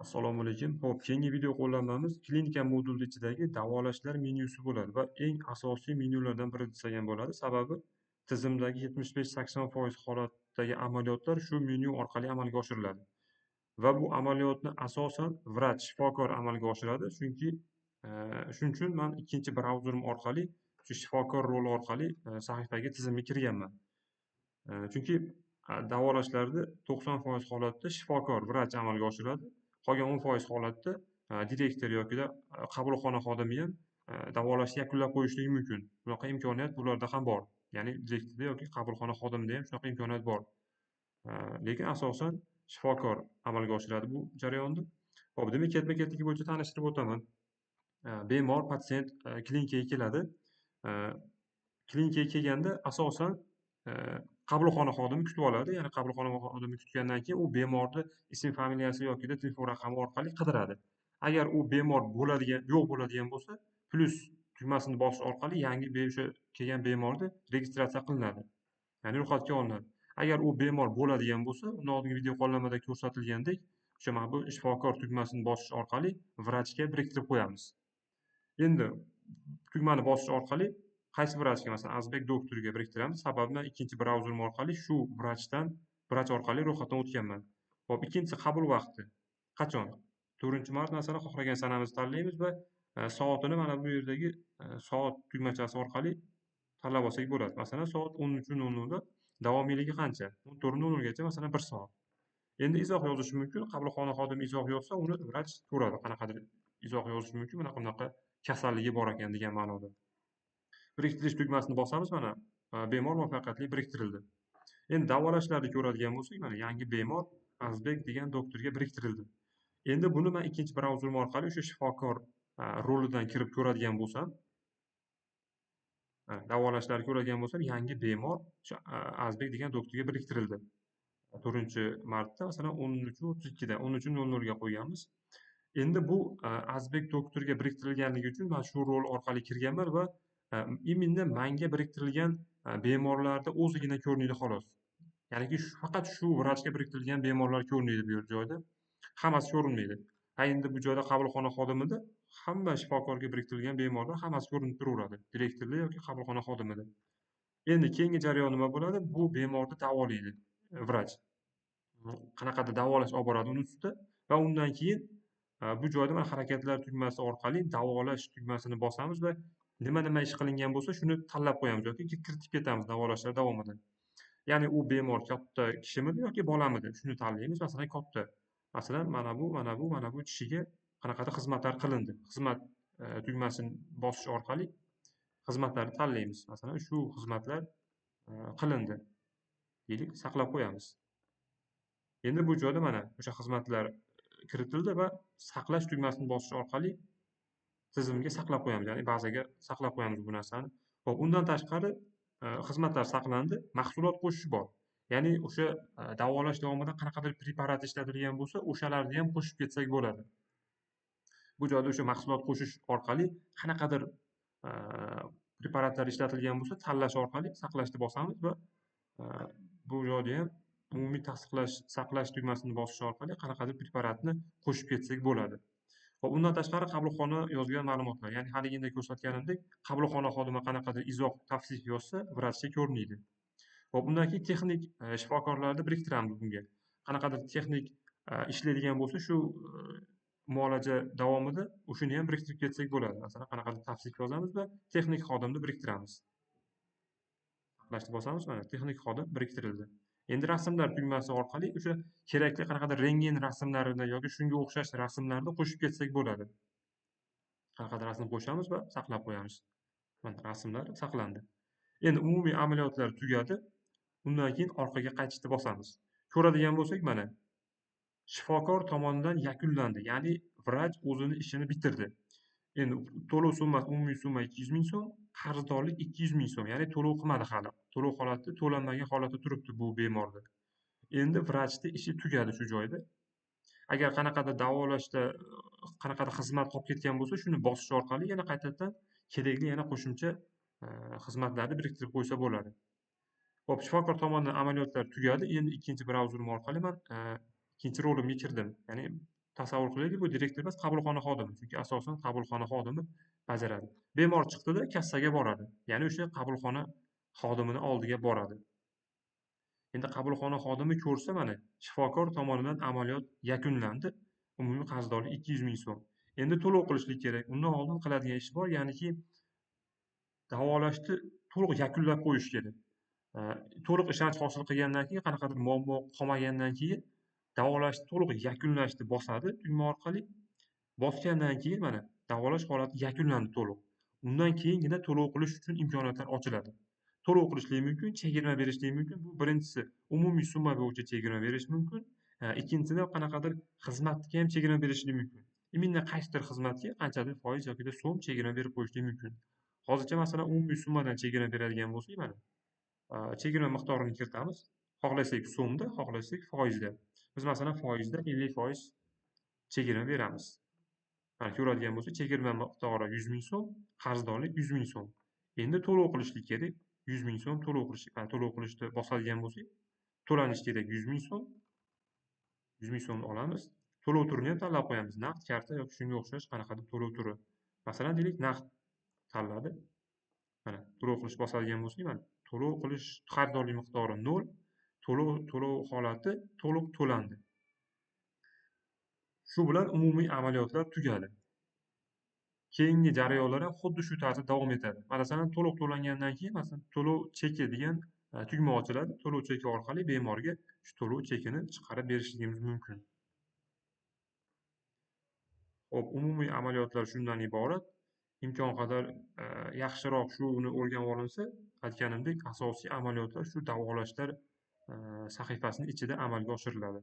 Assalomu alaykum. Xo'p, keyingi video qo'llanmamiz klinika moduli ichidagi davolashlar menyusi bo'ladi va eng asosiy menyulardan biri desak ham bo'ladi. Sababi tizimdagi 75-80% holatdagi amaliyotlar shu menyu orqali amalga oshiriladi. Va bu amaliyotni asosan vrach, shifokor amalga oshiradi. Chunki shuning uchun men ikkinchi brauzerim orqali shu shifokor roli orqali sahifaga, tizimga kirganman. Chunki davolashlarda 90% holatda shifokor, vrach amalga oshiradi. Qolgan 10% holatda direktor yokida qabulxona xodimi ham davolashni yakunlab qo'yishligi mumkin. Bunaqa imkoniyat bularda ham bor. Ya'ni direktorda yoki qabulxona xodimida ham shunaqa imkoniyat bor. Lekin asosan shifokor amalga oshiradi bu jarayonni. Xo'p, demak, ketma-ketligi bo'yicha tanishtirib o'taman. Bemor, patsient klinikaga keladi. Klinikaga kelganda asosan qabulxona xodimi kutib oladi. Ya'ni qabulxona xodimi kutgandan keyin u bemorni ism, familiyasi yokida telefon raqami orqali qidiradi. Agar u bemor bo'ladigan, yo'q bo'ladigan bo'lsa, plyus tugmasini bosish orqali yangi o'sha kelgan bemorni registratsiya qilinadi. Ya'ni ro'yxatga olinadi. Agar u bemor bo'ladigan bo'lsa, undan oldingi video qo'llanmada ko'rsatilgandek, o'sha mana bu shifokor tugmasini bosish orqali vrachga biriktirib qo'yamiz. Endi tugmani bosish orqali qaysi vrachga, masalan, Azbek doktoriga biriktiramiz. Sababi men ikkinchi brauzerim orqali shu vrach orqali ro'yxatdan o'tganman. Xo'p, ikkinchisi qabul vaqti. Qachon? 4-mart masalan, xohlagan sanamizni tanlaymiz va soatini mana bu yerdagi soat tugmachasi orqali tanlab olsak bo'ladi. Masalan, soat 13:00 da davomiyligi qancha? 14:00 gacha masalan 1 soat. Endi izoh yozish mumkin. Qabulxona xodimi izoh yozsa, uni vrach ko'radi. Qanaqadir izoh yozish mumkin, bunaqa kasalligi bor ekan degan ma'noda. Biriktirish tugmasini bosamiz, mana bemor muvaffaqiyatli biriktirildi. Endi davolashlarni ko'radigan bo'lsak, mana yangi bemor Azbek degan doktorga biriktirildi. Endi buni men ikkinchi brauzerim orqali o'sha shifokor rolidan kirib ko'radigan bo'lsam, davolashlarni ko'radigan bo'lsam, yangi bemor o'sha Azbek degan doktorga biriktirildi. 4-martda masalan 13:32 da 13:00 ga qo'yganmiz. Endi bu Azbek doktorga biriktirilganligi uchun men shu rol orqali kirganman va именно menga biriktirilgan bemorlarda o'zigina ko'rinadi xolos. Ya'niki faqat shu vrachga biriktirilgan bemorlar ko'rinadi bu joyda. Hammasi ko'rinmaydi. Ha, endi bu joyda qabulxona xodimida hamma shifokorga biriktirilgan bemorlar hammasi ko'rinib turaveradi. Direktorlar yoki qabulxona xodimida. Endi keyingi jarayon nima bo'ladi? Bu bemorni davolaydi vrach. Qanaqadir davolash olib boradi uni ustida va undan keyin bu joyda mana harakatlar tugmasi orqali davolash tugmasini bosamiz va nima ish qilingan bo'lsa, shuni tanlab qo'yamiz yoki kiritib ketamiz davolashlar davomida. Ya'ni u bemor katta kishimidi yoki bolamidi, shuni tanlaymiz. Masalan, katta. Masalan, mana bu, mana bu, mana bu kishiga qanaqadir xizmatlar qilindi. Xizmat tugmasini bosish orqali xizmatlarni tanlaymiz. Masalan, shu xizmatlar qilindi. Deylik, saqlab qo'yamiz. Endi bu joyda mana o'sha xizmatlar kiritildi va saqlash tugmasini bosish orqali tizimga saqlab qo'yamiz, ya'ni bazaga saqlab qo'yamiz bu narsani. Xo'p, undan tashqari xizmatlar saqlandi, mahsulot qo'shish bor. Ya'ni o'sha davolash davomida qanaqadir preparat ishlatilgan bo'lsa, o'shalarni ham qo'shib ketsak bo'ladi. Bu joyda o'sha mahsulot qo'shish orqali qanaqadir preparatlar ishlatilgan bo'lsa, tanlash orqali saqlashni bosamiz va bu joyda ham umumiy tasdiqlash, saqlash tugmasini bosish orqali qanaqadir preparatni qo'shib ketsak bo'ladi. Xo'p, undan tashqari qabulxona yozgan ma'lumotlar, ya'ni haliginda ko'rsatganimdek, qabulxona xodimi qanaqadir izoh, tavsif yozsa, vrachga ko'rinadi. Xo'p, undan keyin texnik shifokorlarni biriktiramiz bunga. Qanaqadir texnik ishlaydigan bo'lsa, shu muolaja davomida o'shani ham biriktirib ketsak bo'ladi. Masalan, qanaqadir tavsif yozamiz va texnik xodimni biriktiramiz. Saqlashni bosamiz, mana texnik xodim biriktirildi. Endi rasmlar tugmasi orqali o'sha kerakli qanaqadir rentgen rasmlarini yoki shunga o'xshash rasmlarni qo'shib ketsak bo'ladi. Qanaqadir rasm qo'shamiz va saqlab qo'yamiz. Mana rasmlar saqlandi. Endi umumiy amaliyotlar tugadi. Undan keyin orqaga qaytishni bosamiz. Ko'radigan bo'lsak, mana shifokor tomonidan yakunlandi. Ya'ni vrach o'zini ishini bitirdi. Endi to'lov summasi, umumiy summa 200 ming so'm, qarzdorlik 200 ming so'm. Ya'ni to'lov qilmadi hali. To'lov holati to'lanmagan holatda turibdi bu bemorda. Endi vrachning ishi tugadi shu joyda. Agar qanaqadir davolashda qanaqadir xizmat qolib ketgan bo'lsa, shuni bosish orqali yana qaytadan kerakli yana qo'shimcha xizmatlarni biriktirib qo'ysa bo'ladi. Xo'p, shifokor tomonidan amaliyotlar tugadi. Endi ikkinchi brauzerim orqali men ikkinchi rolimga kirdim. Ya'ni Tasavvur qilaylik, bu direktor emas, qabulxona xodimi. Chunki asosan qabulxona xodimi bajaradi. Bemor chiqdida kassaga boradi. Ya'ni o'sha qabulxona xodimini oldiga boradi. Endi qabulxona xodimi ko'rsa, mana shifokor tomonidan amaliyot yakunlandi. Umumiy qarzdorlik 200 ming so'm. Endi to'lov qilishlik kerak. Undan oldin qiladigan ish bor, ya'niki davolashni to'liq yakunlab qo'yish kerak. To'liq ishonch hosil qilgandan keyin, qanaqadir muammo qolmagandan keyin davolashni to'liq yakunlashni bosadi tugma orqali. Bosgandan keyin mana davolash holati yakunlandi to'liq. Undan keyingina to'lov qilish uchun imkoniyatlar ochiladi. To'lov qilishlik mumkin, chegirma berishlik mumkin. Bu birinchisi umumiy summa bo'yicha chegirma berish mumkin. Ikkinchisida qanaqadir xizmatga ham chegirma berishlik mumkin. Именно qaysidir xizmatga qanchadir foiz yoki so'm chegirma berib qo'yishlik mumkin. Hozircha masalan umumiy summadan chegirma beradigan bo'lsak, mana chegirma miqdorini kiritamiz. Xohlasak so'mda, xohlasak foizda. Biz masalan foizda 50% chegirma beramiz. Mana ko'radigan bo'lsak, chegirma miqdori 100 ming so'm, qarzdorlik 100 ming so'm. Endi to'lov qilishlik kerak. 100 ming so'm to'lov qilish, to'lov qilishni bosadigan bo'lsak, to'lanishi kerak 100 ming so'm. 100 ming so'mni olamiz. To'lov turini ham tanlab qo'yamiz. Naqd, karta yoki shunga o'xshash qanaqadir to'lov turi. Masalan, deylik, naqd tanladi. Mana to'lov qilish bosadigan bo'lsak, mana to'lov qilish xaridorlik miqdori 0, to'lov holati to'liq to'landi. Shu bilan umumiy amaliyotlar tugadi. Keyingi jarayonlar ham xuddi shu tarzda davom etadi. Masalan, to'liq to'langandan keyin, masalan, to'lov cheki degan tugma ochiladi. To'lov cheki orqali bemorga shu to'lov chekini chiqarib berishligimiz mumkin. Xo'p, umumiy amaliyotlar shundan iborat. Imkon qadar yaxshiroq shuni o'rganib olinsa, aytganimdek, asosiy amaliyotlar shu davolashlar sahifasining ichida amalga oshiriladi.